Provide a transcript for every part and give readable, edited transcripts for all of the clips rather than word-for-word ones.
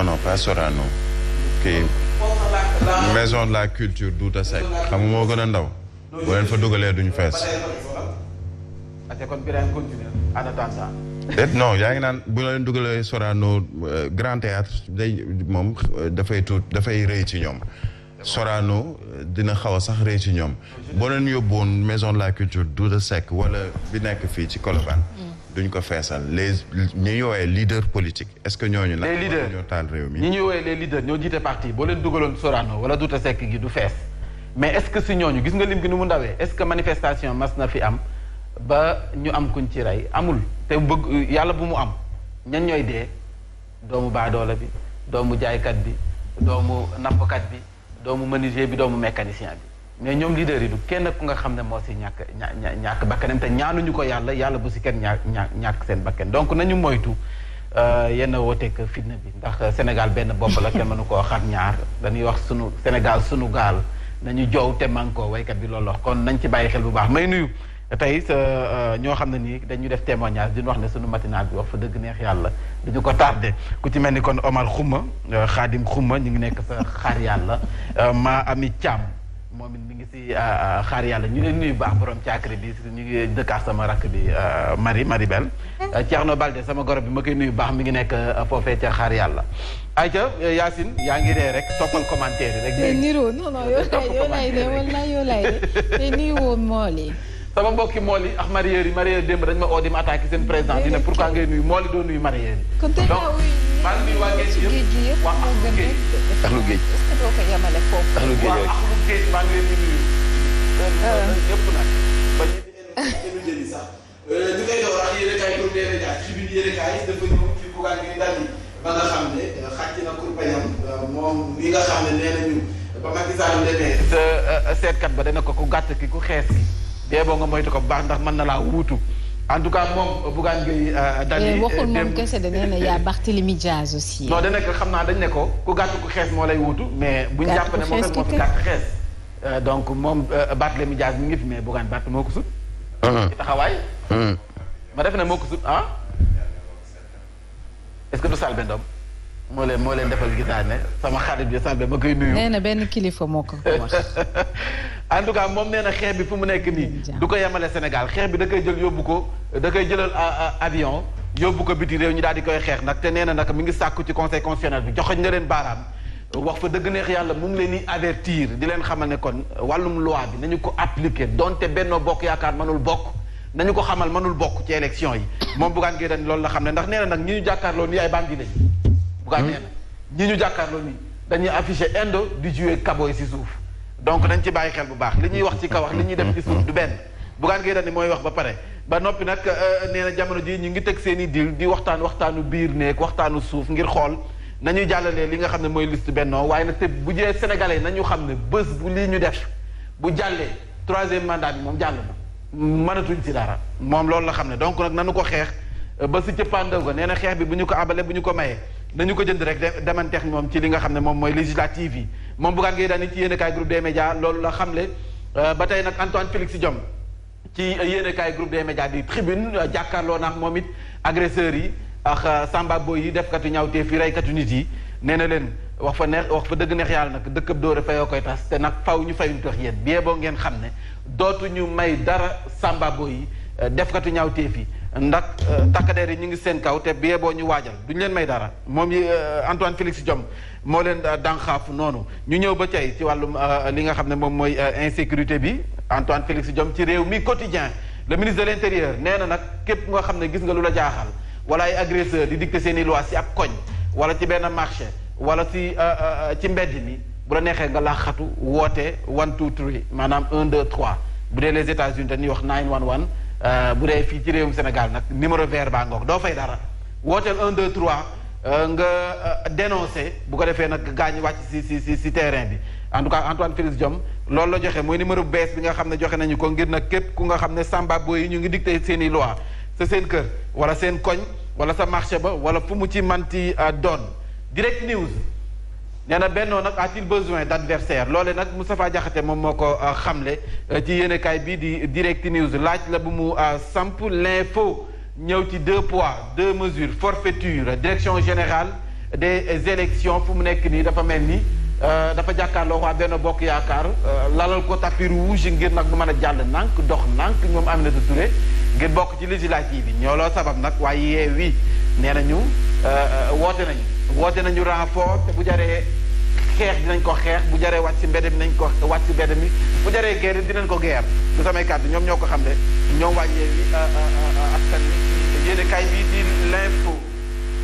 non pas Sorano kii maison de la culture Douta Seck xam nga moo gën a ndaw boo leen fa dugalee duñ fees. Non yaa ngi naan bu leen dugalee Sorano Grand Théâtre day moom dafay rëy ci ñoom Sorano dina xaw a sax rëy ci ñoom boo leen yóbbuwoon maison de la culture Douta Seck wala bi nekk fii ci Colobane duñ ko feesal ñi woowee leader politique est-ce que ñooñu nag ñoo taal réew mi ñi woowee les leaders ñoo jiite parti boo leen dugaloon Sorano wala Douta Seck gi du fees mais est-ce que si ñooñu gis nga lim gi nu mu ndawee est-ce que manifestation mas na fi am ba ñu am kuñ ci rey amul te bëgg yàlla bu mu am ñan ñooy dee doomu baadoola bi doomu jaaykat bi doomu nappkat bi doomu menuisier bi doomu mécanicien bi mais ñoom leader yi du kenn ku nga xam ne moo si ñàkk bakkanam te ñaanuñu ko yàlla bu si kenn ñàkk seen bakkan donc nañu moytu yenn wooteeg fitna bi ndax Sénégal benn bopp la kenn mënu koo xar ñaar dañuy wax sunu Sénégal sunu gaal nañu joow te man ko waykat bi loolu wax kon nañ ci bàyyi xel bu baax may nuyu tey ñoo xam ne nii dañu def témoignage di wax ne sunu matinal bi wax fa dëgg neex yàlla duñu ko tardé ku ci mel ni kon Omar Xuma Xaadim Xuma ñu ngi nekk sa xaar yàlla maa ami Thiam moom it mi ngi si xaar yàlla ñu leen nuyu baax borom caakri bi ñu ngi dëkkaat sama rakk bi Maribel Thierno Balde sama goro bi ma koy nuyu baax mi ngi nekk foofee ca xaar yàlla ayca Yacine yaa ngi ree rek toppal commentaire yi rek niroo non yoo lay de wala yoo lay de te nuyu woon mool yi sama mbokki mool yi ak mareyeur yi démb dañ ma oo di ma attaqué seen président dina pourquoi ngay nuyu mool yi doo nuyu mareyeur yi kon tey donc maa ngi nuyu waa géej yëpp waa axlu géej axlu géej est-ce que doo ko yemale foofu axlu géej maa ngi leen di nuyu ñëpp nag ba ñu jëli sax ñu koy door ak yéene kaay pour dee média tribune yéene kaay dafa ñëw ci bugaan gi dal yi ba nga xam ne xàcc na kurpañam moom mi nga xam ne nee nañu ba Macky Sall demee seetkat ba dana ko ku gàtt ki ku xees ki dee boo nga moytu ko bu baax ndax mën na laa wuutu en tout cas moom Bougane Gueye Dany waxul moom kese da nee na yaa Barthélémy Diaz aussi. non dañ xam naa dañ ne ko ku gàtt ku xees moo lay wuutu mais buñ jàpp ne moo fi gàtt xees donc moom Barthélémy Diaz mi ngi fi mais Bougane Bart moo ko sut ci taxawaay ma def ne moo ko sut est-ce que du Salbe Ndom moo leen defal gisaane sama xarit bi Salbe ma koy nuyu nee na benn kilifa moo ko wax en tout cas moom nee na xeex bi fu mu nekk nii du ko yemale Sénégal xeex bi da koy jël yóbbu ko da koy jëlal avion yóbbu ko biti réew ñu daal di koy xeex nag te nee na nag mi ngi sàkku ci conseil constitutionnel bi joxoñ na leen baaraam wax fa dëgg neex yàlla mu ngi leen di avertir di leen xamal ne kon wàllum loi bi nañu ko appliquer donte Benno Bokk Yaakaar mënul bokk nañu ko xamal mënul bokk ci élection yi moom Bougane Gueye Dany loolu la xam ne ndax nee na nag ñi ñu jàkkaarloo nii ay bandi lañ Bougane nee na ñi ñu jàkkaarloo nii dañuy afficher indo di jouer kaboy si suuf donc nañ ci bàyyi xel bu baax li ñuy wax ci kaw wax li ñuy def ci suuf du benn Bougane Gueye Dany mooy wax ba pare ba noppi nag nee na jamono ji ñu ngi teg seen i deal di waxtaanu biir néeg waxtaanu suuf ngir xool nañuy jàllalee li nga xam ne mooy liste Benno waaye nag te bu jee sénégalais nañu xam ne bés bu lii ñu def bu jàllee troisième mandat bi moom jàll na mënatuñ ci dara moom loolu la xam ne donc nag nanu ko xeex ba si cëppaandaw ga nee na xeex bi bu ñu ko abale bu ñu ko mayee nañu ko jënd rek demanteex moom ci li nga xam ne moom mooy législative yi moom Bougane Gueye Dany ci yéenekaay groupe des médias loolu la xamle ba tey nag Antoine Félix Diome ci yéenekaay groupe des médias di tribune jàkkaarloo nag moom it agresseurs yi ak samba boy yi defkatu ñaawteef yi reykatu nit yi nee na leen wax fa dëgg neex yàlla nag dëkkab dóore fayoo koy tas te nag faw ñu fayuñ tax yéen bien boo ngeen xam ne dootuñu may dara samba boy yi defkatu ñaawteef yi ndax takkadeer yi ñu ngi seen kaw te bie boo ñu waajal duñu leen may dara moom yi Antoine Félix Diome moo leen dànxaaf noonu ñu ñëw ba tey ci wàllum li nga xam ne moom mooy insécurité bi Antoine Félix Diome ci réew mi quotidien le ministre de l'intérieur nee na nag képp nga xam ne gis nga lu la jaaxal wala ay agresseur di dicter seen i loi si ab koñ wala ci benn marché wala ci mbedd mi bu la neexee nga laaxatu woote 1 2 3 maanaam 1 2 3 bu dee les États-Unis dañuy wax 911 bu dee fii ci réewum Sénégal nag numéro vert baa ngoog doo fay dara wooteel 1 2 3 nga dénoncé bu ko defee nag gaañ wàcc si terrain bi en tout cas Antoine Félix Diome loolu la joxe mooy numéro bu bees bi nga xam ne joxe nañu ko ngir nag képp ku nga xam ne samba boy yi ñu ngi dicté seen i loi sa seen kër wala seen koñ wala sa marché ba wala fu mu ci manti doon direct news nee na Benno nag a-t-il besoin d'adversaire loole nag Moustapha Diakhaté moom moo ko xamle ci yéenekaay bii di direct news laaj la bu mu samp l'info ñëw ci 2 poids 2 mesures forfaiture direction générale des élections fu mu nekk nii dafa mel ni dafa jàkkaarloo waa Benno Bokk Yaakaar lalal ko tapis rouge ngir nag du mën a jàll nànk dox nànk ñoom Aminata Touré ngir bokk ci législative yi ñoo loo sabab nag waaye Yewwi nee nañu woote nañu renfort te bu jaree xeex dinañ ko xeex bu jaree wàcc ci mbedd mi nañ ko wàcc ci mbedd mi bu jaree guerre dinañ ko guerre du samay kàddu ñoom ñoo ko xam ne ñoom waa Yewwi askan wi yéene kay bii di l'info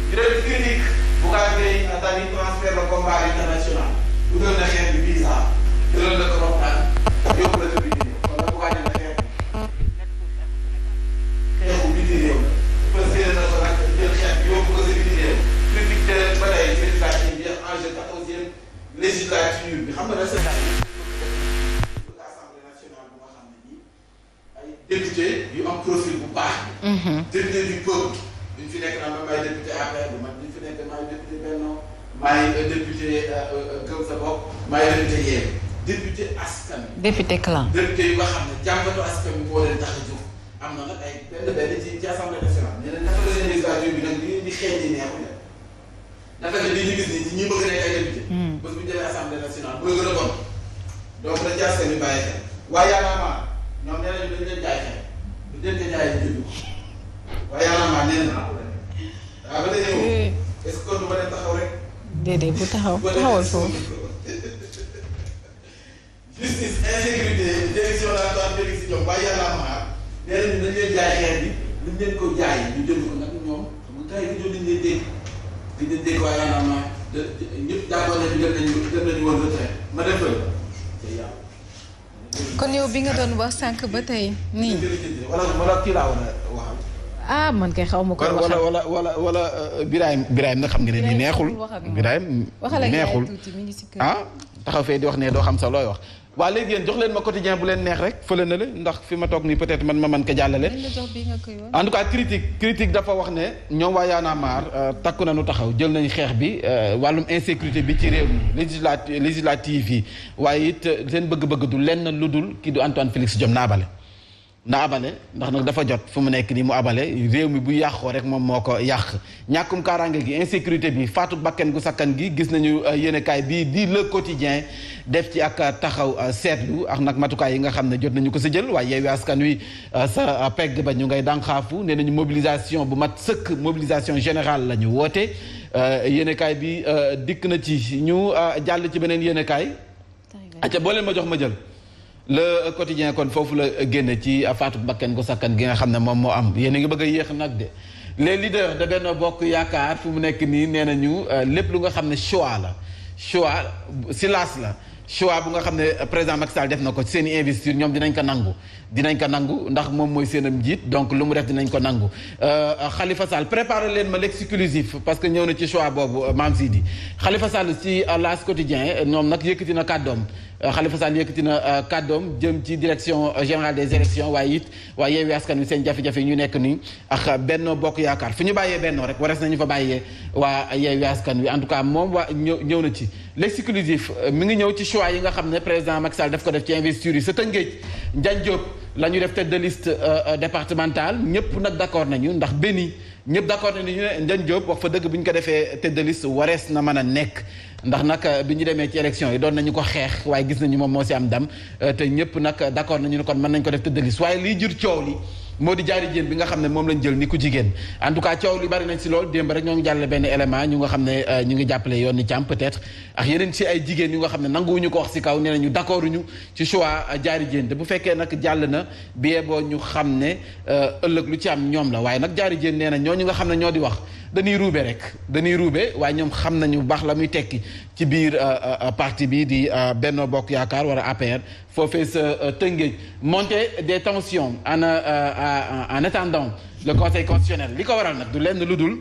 di def critique bu gaa ngay dañuy transfert le combat international utal na xeex bi visa jëlal la ko roptaan yóbbu la ko biti réew wala bu gaa na xeex xeexu biti réew parce que na ko nag jël xeex bi yóbbu ko sa biti réew critique de ba tey législative bi enjeu 14e législature bi xam nga ne Sénégal assemblée nationale bu nga xam ne nii ay député yu am profil bu baax député du peuple duñ fi nekk naa ma may député APR bi man duñ fi nekk maay député Benno maay député Gëm sa bopp maay député Yewwi député askan wi député clan député yu nga xam ne jàmbatu askan wi moo leen tax a jóg am na nag ay benn ci assemblée nationale nee nañ naka la législature bi nag di xeeñ ni neexu leen naka la li ñu gis ni ñi bëgg nekk ay député bés bu ñu demee assemblée nationale mooy gën a bon donc dañ ci askan wi bàyyi xel waaye Y'en a marre ñoom nee nañu dañ leen jaay xel du leen ko jaay jënd waaye Y'en a marre nee na waaw ba tey ñëw est-ce que du ma dem taxaw rek déedéet bu taxawal foofu justice insécurité direction de la Félix Diome waaye Y'en a marre nee nañu dañ leen jaay xeer bi luñ leen ko jaay ñu jënd ko nag ñoom xam nga gars yi dañoo dañ leen dégg di leen dégg waaye Y'en a marre ñëpp d'accord nañu dem nañu woon retraite ma dem fële te yàlla. kon yow bi nga doon wax sànq ba tey nii. wala kii laa war a waxal. ah man kay xaw ma ko waxal wala Birahim nag xam nga ne nii neexul. Birahim neexul ah taxaw fee di wax ne doo xam sa looy wax. waa léegi yéen jox leen ma quotidien bu leen neex rek fële na la ndax fi ma toog nii peut-être man ma mën ko jàllale. en tout cas critique dafa wax ne ñoom waa Y'en a marre takku nañu taxaw jël nañu xeex bi wàllum insécurité bi ci réew mi législative yi waaye it seen bëgg-bëgg du lenn lu dul kii du Antoine Félix Diome na abale ndax nag dafa jot fu mu nekk nii mu abale réew mi bu yàqoo rek moom moo ko yàq ñàkkum kaaraange gi insécurité bi faatu bakken gu sakkan gi gis nañu yéenekaay bii di Le Quotidien def ci ak taxaw seetlu ak nag matukaay yi nga xam ne jot nañu ko sa jël waaye Yewwi Askan Wi sa pegg ba ñu ngay dànqaafu nee nañu mobilisation bu mat sëkk mobilisation générale la ñu woote yéenekaay bi dikk na ci ñu jàll ci beneen yéenekaay acca boo leen ma jox ma jël Le Quotidien kon foofu la génne ci faatu bakken gu sakkan gi nga xam ne moom moo am yéen a ngi bëgg a yéex nag de les leaders de Benno Bokk Yaakaar fu mu nekk nii nee nañu lépp lu nga xam ne choix la silence la choix bu nga xam ne président Macky Sall def na ko seen i investiture ñoom dinañ ko nangu ndax moom mooy seenam njiit donc lu mu def dinañ ko nangu Khalifa Sall préparé leen ma l'exclusif parce que ñëw na ci choix boobu Mame Sidi Khalifa Sall ci L'As Quotidien ñoom nag yëkkati na kàddoom Khalifa Sall yëkkati na kàddoom jëm ci direction générale des élections waaye it waaye Yewwi Askan Wi seen jafe-jafe yi ñu nekk nii ak Benno Bokk Yaakaar fu ñu bàyyee Benno rek warees nañu fa bàyyee waa Yewwi Askan Wi en tout cas moom waa ñëw na ci l'exclusif mi ngi ñëw ci choix yi nga xam ne président Macky Sall daf ko def ci investiture yi sa Tëngéej Ndiagne Diop la ñu def tête de liste départementale ñëpp nag d'accord nañu ndax Béni ñëpp d'accord nañu ne Ndiagne Diop wax fa dëgg bu ñu ko defee tête de liste warees na mën a nekk ndax nag bi ñu demee ci élection yi doon nañu ko xeex waaye gis nañu moom moo si am ndam te ñëpp nag d'accord nañu ne kon mën nañ ko def tête de liste waaye liy jur coow li moo di jaari jéen bi nga xam ne moom lañ jël ni ku jigéen en tout cas coow li bari nañ si lool démb rek ñoo ngi jàllale benn élément ñu nga xam ne ñu ngi jàppale yoon ni càmm peut-être ak yeneen si ay jigéen yu nga xam ne nanguwuñu ko wax si kaw nee nañu d'accorduñu ci choix jaari jéen te bu fekkee nag jàll na bie boo ñu xam ne ëllëg lu ci am ñoom la waaye nag jaari jéen nee na ñooñu nga xam ne ñoo di wax dañuy ruube waaye ñoom xam nañu bu baax la muy tekki ci biir parti bi di Benno Bokk Yaakaar wala APR foofee sa Tëngéej montée des tensions en attendant le conseil constitutionnel li ko waral nag du lenn lu dul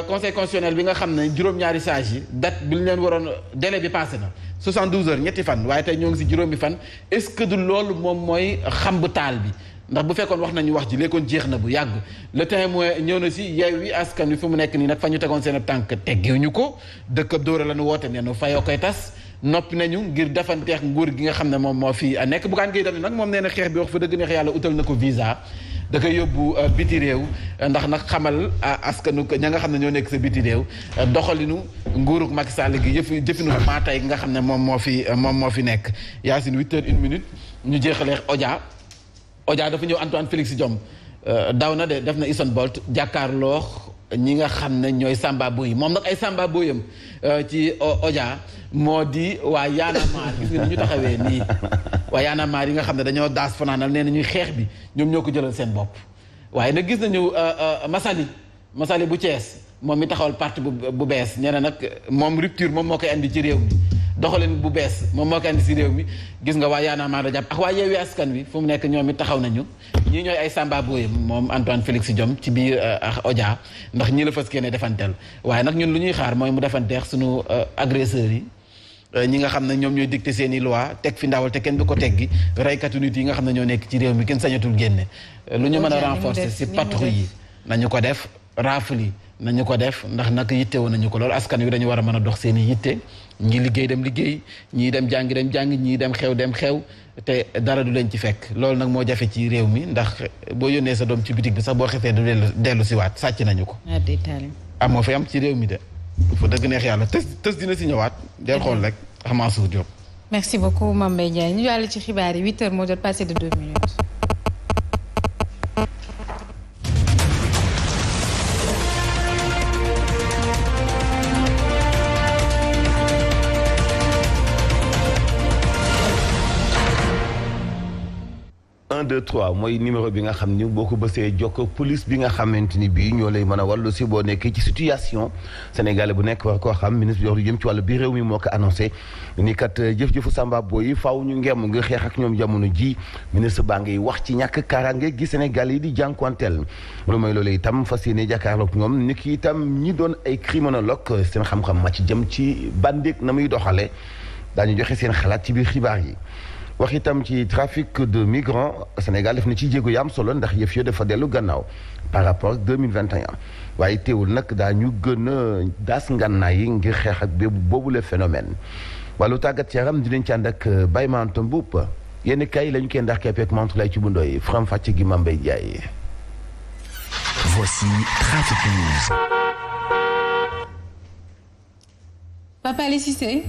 conseil constitutionnel bi nga xam ne juróom-ñaari sages yi date bi ñu leen waroon délai bi passé na 72 heures ñetti fan waaye tey ñoo ngi si juróomi fan est-ce que du loolu moom mooy xam bu taal bi ndax bu fekkoon wax nañu wax ji léekoon jeex na bu yàgg le Témoin ñëw na si Yewwi Askan Wi fu mu nekk nii nag fa ñu tegoon seen tànk teggeewuñu ko dëkkab dóora la ñu woote ne nu fayoo koy tas noppi nañu ngir defanteex nguur gi nga xam ne moom moo fi nekk Bougane Gueye Dany nag moom nee na xeex bi wax fa dëgg neex yàlla utal na ko visa da koy yóbbu biti réew ndax nag xamal askanu ña nga xam ne ñoo nekk sa biti réew doxalinu nguurug Macky Sall gi jëfinu maa tey nga xam ne moom moo fi nekk Yacine 8h01 ñu jeexalee Odia dafa ñëw Antoine Félix Diome daw na de def na Usain Bolt jàkkaarloo ñi nga xam ne ñooy Samba Boy moom nag ay Samba Boyam ci Odia moo di waa Y'en a marre gis nga ni ñu taxawee nii waa Y'en a marre yi nga xam ne dañoo daas fanaanal nee na ñuy xeex bi ñoom ñoo ko jëlal seen bopp waaye nag gis nañu Massaly bu Thiès moom mi taxawal parti bu bees nee na nag moom rupture moom moo koy andi ci réew mi doxalin bu bees moom moo koy andi ci réew mi gis nga waa Y'en a marre da jàpp ak waa Yewwi Askan Wi fu mu nekk ñoom it taxaw nañu ñii ñooy ay Samba Boyam moom Antoine Félix Diome ci biir Odia ndax ñi la fas yéene defanteel waaye nag ñun lu ñuy xaar mooy mu defanteex suñu agresseurs yi ñi nga xam ne ñoom ñooy dicté seen i loi teg fi ndawal te kenn du ko teggi reykatu nit yi nga xam ne ñoo nekk ci réew mi kenn sañatul génne lu ñu mën a renforcer ci patrouille yi nañu ko def rafle yi nañu ko def ndax nag yittewoon nañu ko loolu askan wi dañu war a mën a dox seen i yitte ñi liggéey dem liggéey ñii dem jàngi dem jàngi ñii dem xew te dara du leen ci fekk loolu nag moo jafe ci réew mi ndax boo yónnee sa doom ci bitig bi sax boo xefee du dellu si waat sàcc nañu ko moo fi am ci réew mi de fa dëgg neex yàlla tës dina si ñëwaat del xool rek Mansour Diop. Merci beaucoup Mame Mbaye Ndiaye ñu jàll ci xibaar yi 8h moo jot passé de 2 minutes. un 2 3 mooy numéro bi nga xam ni boo ko bësee jokk police bi nga xamante ni bii ñoo lay mën a wàllu si boo nekkee ci situation sénégalais bu nekk war koo xam ministre bi wax lu jëm ci wàllu biir réew mi moo ko annoncé ni kat jëf-jëfu Samba Boy yi faaw ñu ngemm nga xeex ak ñoom jamono ji ministre baa ngi wax ci ñàkk kaaraange gi Sénégal yi di jànkuwanteel lu mooy loolu itam fas yéene jàkkaarloog ñoom ni ki itam ñi doon ay criminologue seen xam-xam ma ci jëm ci bandeek na muy doxale daañu joxe seen xalaat ci biir xibaar yi wax itam ci trafic de migrants Sénégal def na ci jéego yu am solo ndax yëf yo dafa dellu gannaaw par rapport ak 2021 waaye teewul nag daañu gën a daas ngànnaay yi ngir xeex ak boobule phénomène wàllu tàggat yaram dinañ ci ànd ak Baye Mantou Mboup yenn kay lañu koy ndax kepeek Mantoulaye ci bundooy faram fàcce gi Mame Mbaye Ndiaye. Voici Trafic News. Papa Alé Cissé